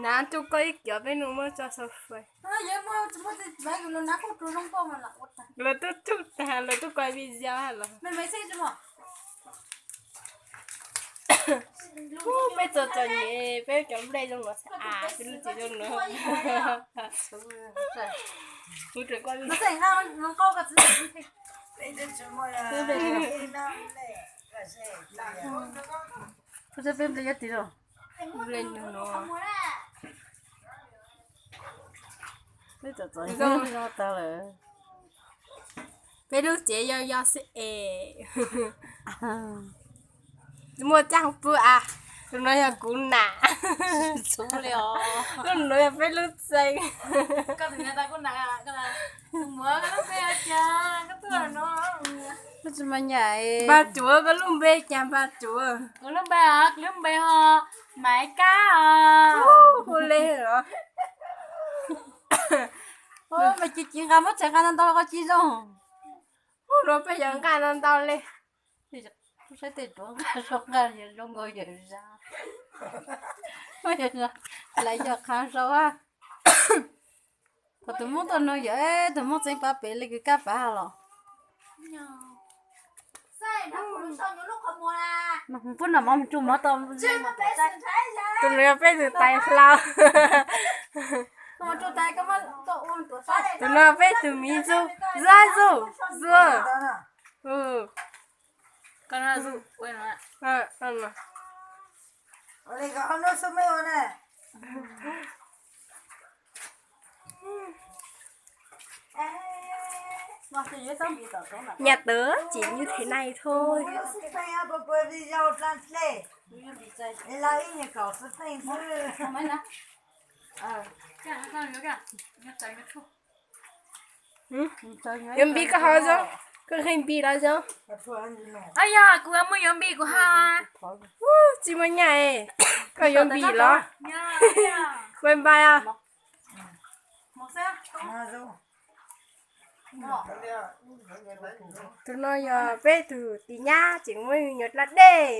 Nav rau koj ib kiav peb nug muab tso xaus fais. Lawv twb tsuj tag, lawv twb koj video los. Peb txom txom nyem, peb cov nplej zoo no xwb, peb lub tsev zoo no. Kuv tseem koj peb nplej no. Peb txom txom nyem zoo tag lawm. Peb lub tsev yog yog xwb es. Muaj caj pw a. Tus no yog kuv nam. Lub no yog peb lub tsev. Lub tsis mas nyam. Npag Tsuav, koj lub npe cas Npag Tsuav? Kuv lub npe, kuv lub npe ho Maiv Kab os. Hu li los. Mas cia li nqa muab tsev nqa ntau ntau koj cia zoo. Hu no peb yog nqa ntau ntau li. Saib tej duav nqa zoo nqa zoo nkaus yawm zab. Lawv yog qhov zoo a. Thaum tus Hmoob tuaj nug yawm, tus Hmoob txeev pab pem li kws kab pab los. Pub no mov mus tsuj mov tau. Tus no yog peb tus tais hlau. Tus no peb tus miv Zuj, Zuj, Zuj. Nhà tớ chỉ như thế này thôi. Yuav npis koj ho zoo, koj nqhis npis los zoo. Yog kuv muaj yuav npis kuv ho. Tsis muaj nyaj, koj yuav npis los? Bye bye os. Tus no yog peb tus tis nyab tseem muab nyuam dla dej.